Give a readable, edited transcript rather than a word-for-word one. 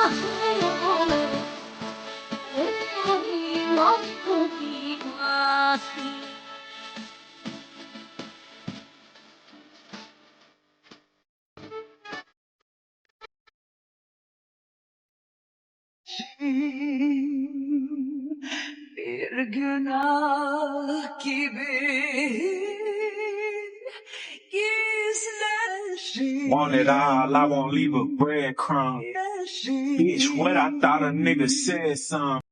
Bir günah gibi gizlensin. Want it all, I won't leave a breadcrumb. Bitch, what I thought a nigga said some.